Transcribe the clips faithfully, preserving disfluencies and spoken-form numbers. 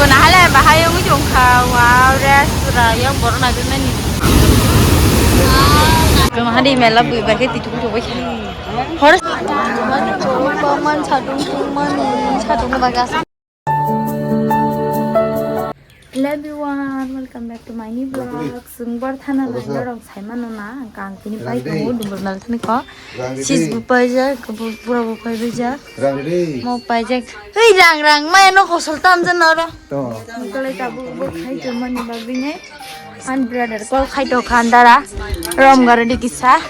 Nahale bahai wngwi tongkha, wow, restaurant yang borok naitoknani. Kemahadi mela bui bai khe tituk tok bai khe. Hor. Paman sadung tungmani sadung bagas. Hello everyone, welcome back to my new vlog. Sung bar thana lai dorong saimano na, ang kang tini pai tongo, dumbur mel thani ko. Sis bu paijak, bu-, bura bu paijak. Rang ri. Mo paijak. Hei, rang, rang, maya no hosol tam jan oro. To. Mukhalai ta bu, bu khai to mani bagwi ne. An brother call khai to khan dara. Rom gara di kisa.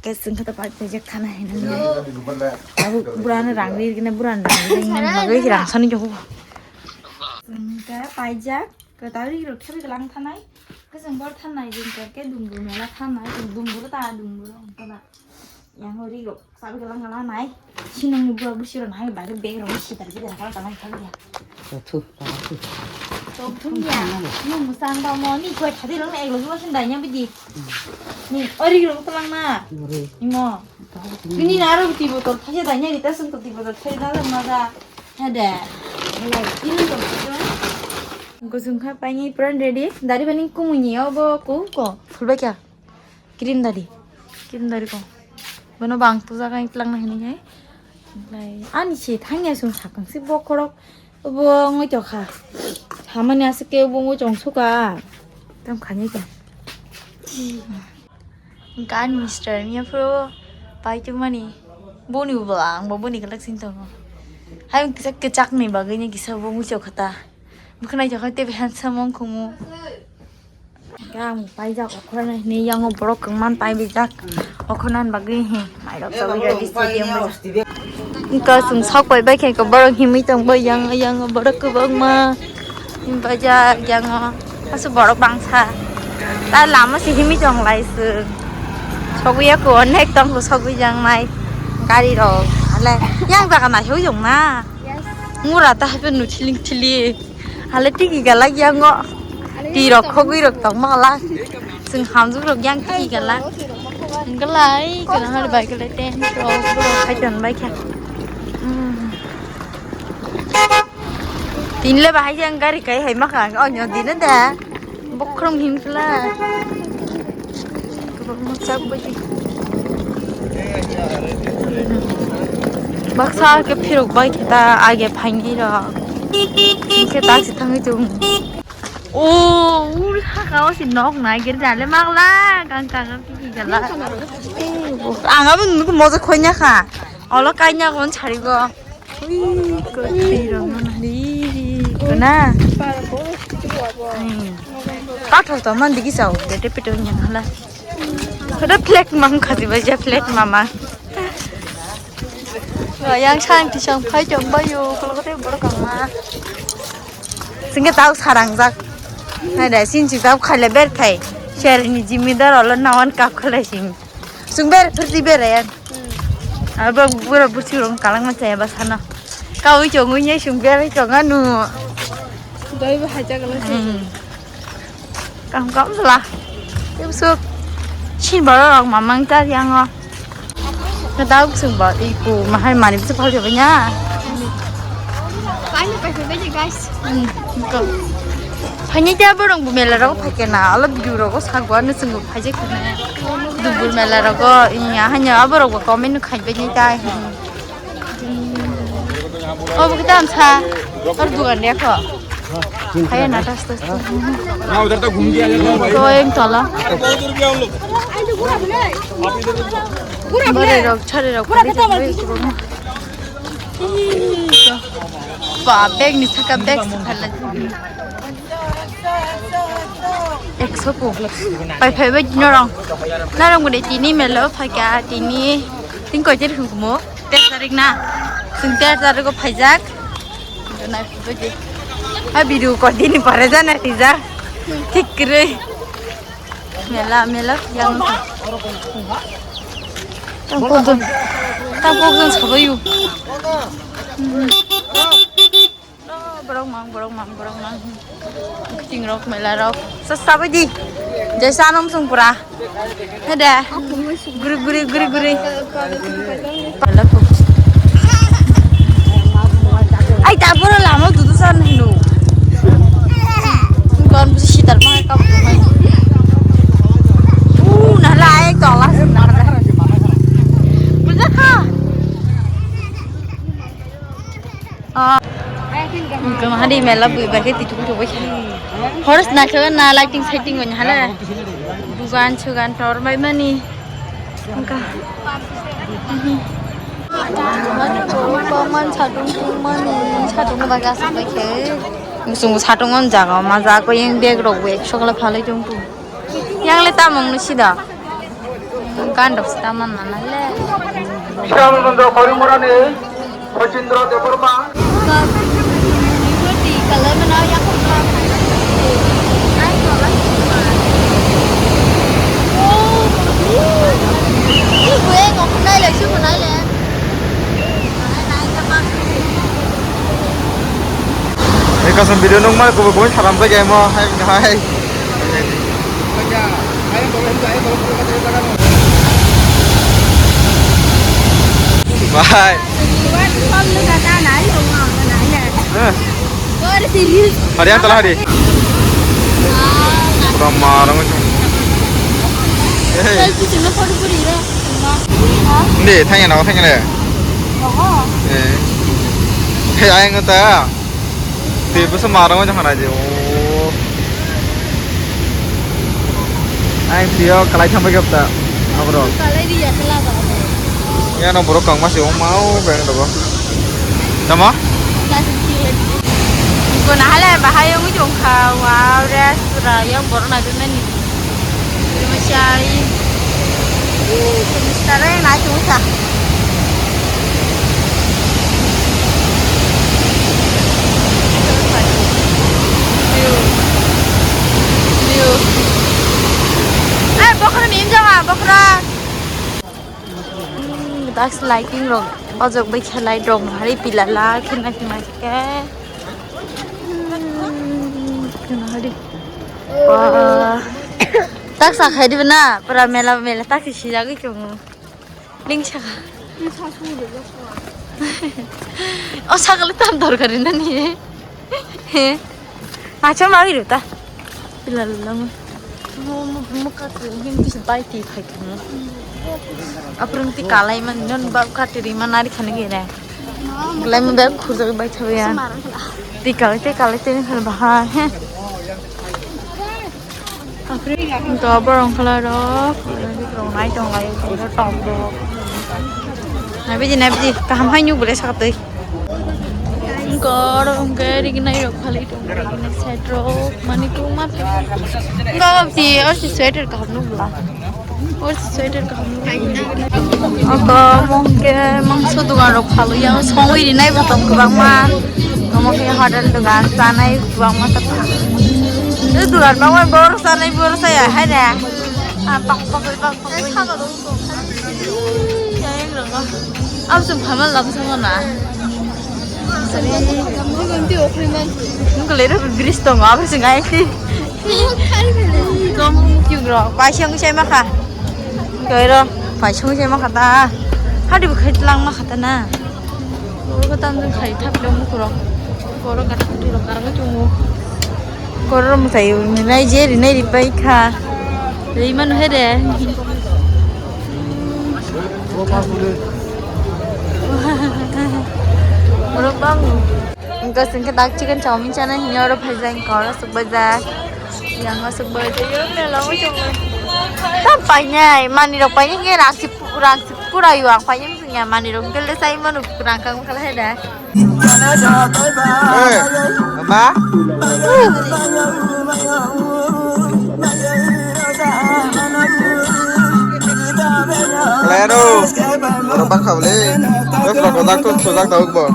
Ke sung kha to pai paijak thana hina. Abu bura no rang ri, gina bura no rang ri, gina bagwi rang sani jogo. Sung kha paijak. Kwtal ri rok khe lang thanai. Kwchwng bor thanai, jing khe dumbur mela thanai, dumbur ta dumbur ongkha ba. Yang ri rok sabi galang galang nai. Sinong ni bua busi rok nai bai bag rok si tar bidang kala tanai kha ya. Thu, thu. Tok thum ya. Ni musang ba mo ni koi thadi rok ek lok sin dai nya bidi. Ni ori rok talang na. Ori. Ni mo. Ni na ro ti botol thaja dai nya ni ta sung ti botol thai na ma da. Hede. Ini to. Gosung kha paini pran ready. Dari bani kumuni obo ku ko. Fulba kya? Cream dari. Cream dari ko. Bono bang tu jaga itlang na hini hai. Lai ani si thangya sung sakang si bokorok. Obo ngoi to kha. Hamani asike obo ngoi chong suka. Tam khani ka. Gan mister ni phuru pai tu mani. Boni bo ang bo boni kalak sin tongo. Hai kisa kechak ni bagwi ni kisa bo mucho khata. Bukhnai jokha tebe handsome wng khumu. Ang paijak okhorna hini yango borok kwngman paibijak. Okhorna bagwi hi mairok chawui radi stadium bai. Wngkha chwng sok pai bai khe borok himwi tong bai yang yang borok kwbangma. Himbaijak yango aswk borok bangsa. Ta lama se himwi tong lai chwng. Sogwi ya ko onek tong ko sogwi jang nai gari rok. Ale yang jaga nai hui jong na. Mura ta hape nu thiling thili. Ale tiki galak yango. Ti rok khogwi rok tong ma galak. Chwng hamjwk rok yang tiki galak. Galai kana har bai galai ten rok borok khai ton bai kha. Hmm. Tinle bahai jang gari kai hai makha ang onyo dine da. Bokhrom himkla. Kwbangma chak bai. Baksa ke phirok bai khe ta age phaini rok. Ke ta si thangwi chung. O ul haka o si nok nai gere jale magla kang kang ki ki gala. Ang abo nuku moja khoinya kha. Olo kainya kon charigo. Ui, kwthwi rok no nari, kona. Hmm. Pathor to man digi sao, bete peto nya hala. Kada flag mang khati ba ja flag mama. Yang sang ti sang phai jong ba yo, kolo kote bor kang ma. Singke tau sarang jak. Hai dai sin si tau khaile ber khai. Share ni jimidar olo nawan kap khalai sing. Sung ber, pherti ber ya. Abo bura bursi rong kalang ma chaya ba sana. Kawi chong wi nyai sung ber chong anu. Doi ba haja kala. Hmm. Kam kam sala. Yusuk. Chin baro rong mamang ta yang o. Kadau sung ba iku mahai mani bisa phal jaba nya. Paina paisa beje guys. Hmm, go. Phanya ja borong bu mela rok phakena, ala video rok sagwa no sung bu phaje khana. Dubur mela rok, inya hanya aborok bu comment khai beje tai. Oh, bu kita amsa. Or dugan dia ko. Hai na tas tas. Na udhar tak ghum ke aa jao. Ko em tola. Bore rok, chare rok. Ba, bag ni saka bag sa phala. Ekso ko. Pai phai bai norong. Norong gune tini melo phaika tini. Tin koi tarik hwn kumo? Ter tarik na. Tin ter tarik o phaijak. Ha video ko dini pare jana tija. Thik kre. Mela, mela, yang. Tampok jon, tampok jon sabayu. Borok mang, borok mang, borok mang. Ting rok, mela rok. Sa sabai di. Jai sanom sung pura. Hede. Guri, guri, guri, guri. Mela ko. Ai, ta pura lama dudu san hino. Hadi mela bui bai khe titung tubui khe. Horse na khe na lighting sighting on hala. Dugan sugan tor bai mani. Engka. Paman satung tungmani, satung bai khe aswk bai khe. Musung satung on jaga ma jaga yang bag rok bai sokla phalai tung tung. Yang le tamung no sida. Gandok sita man mana le. Shyamchandra Korimurani, Sachindra Debbarma. Eka sam video nung mal ko bo saram sa game hai hai. Bye. Eh. Hari yang telah hari. Ramah ramah. Eh. Hindi, tanya na, tanya na. Eh. Hey, ayang ta. Twi bwsa marang wngya hwnai de, o. Ang twi o kalai thangbai khe bwta, aborok. Kalai ri ya, kala ba. Ya, no borok kangma se wngma o beng dogo. Tamo? Ko na hale bahai wngwi tongkha, wow, restaurant yang borok nai mani. Masai. Ih, semester e nai tongsa. View. View. Eh, bokra ni jama, bokra. Hmm, das lighting rok. Ojok bai khe light rok hari pilala khe nai khe nai khe. Hmm, khe nai hari. Wah. Tak sa khai diba na, pura mela mela tak si sijagwi chungo. Ling saka. O sakali tam dorkari nani. Acha ma iru ta. Pila lama. Mo mo mo ka tu him tu bai ti khai tu. Aprung ti kalai man non ba ka ti ri man ari khani gere. Kalai man ba khur bai thawe ya. Ti kalai ti kalai ti ni khar ba ha. To borong khala rok, rok nai tong lai, tong rok, tong rok. Nai biji, nai biji, kaham hai nyu bole sakatwi. Kor, kor, rik nai rok phali tong, rik nai set rok, mani tong ma. Go, si, or si sweater kaham nuk bla. Or si sweater kaham nuk. Oko, mongke, mangso dugan rok phalo, yang songwi rinai bo tong kwbangma. Omo khe hotel dugan, chanai kwbangma ta. Dugan bangma bor chanai bor chaya hai de. Ah, pak pak pak pak. Ang sung phamal lam sung na. Nung kele ro bris tong, apa sih ngai ti? Kom kiu gro, paisang saya maka. Kero, paisang saya maka ta. Hadi bukai lang maka ta na. Oro ko tam jeng khai thap le mukurok. Oro gat thap thap karang chungo. Koro mutai nai je ri nai ri pai kha. Ri man he de. Oro bang. Engka sengke dak chicken chowmin chana hini oro phai jang koro suk bajak. Yang masuk bajak yo mela mo chungo. Tam pai nai mani rok pai nai rang si rang si pura yo ang pai nai. Nya mani rok gel de sai manu rang kang kala he da. Eh, mama. Leno. Oro bang kha bole. Bes ba kodak to sojak da ukbo.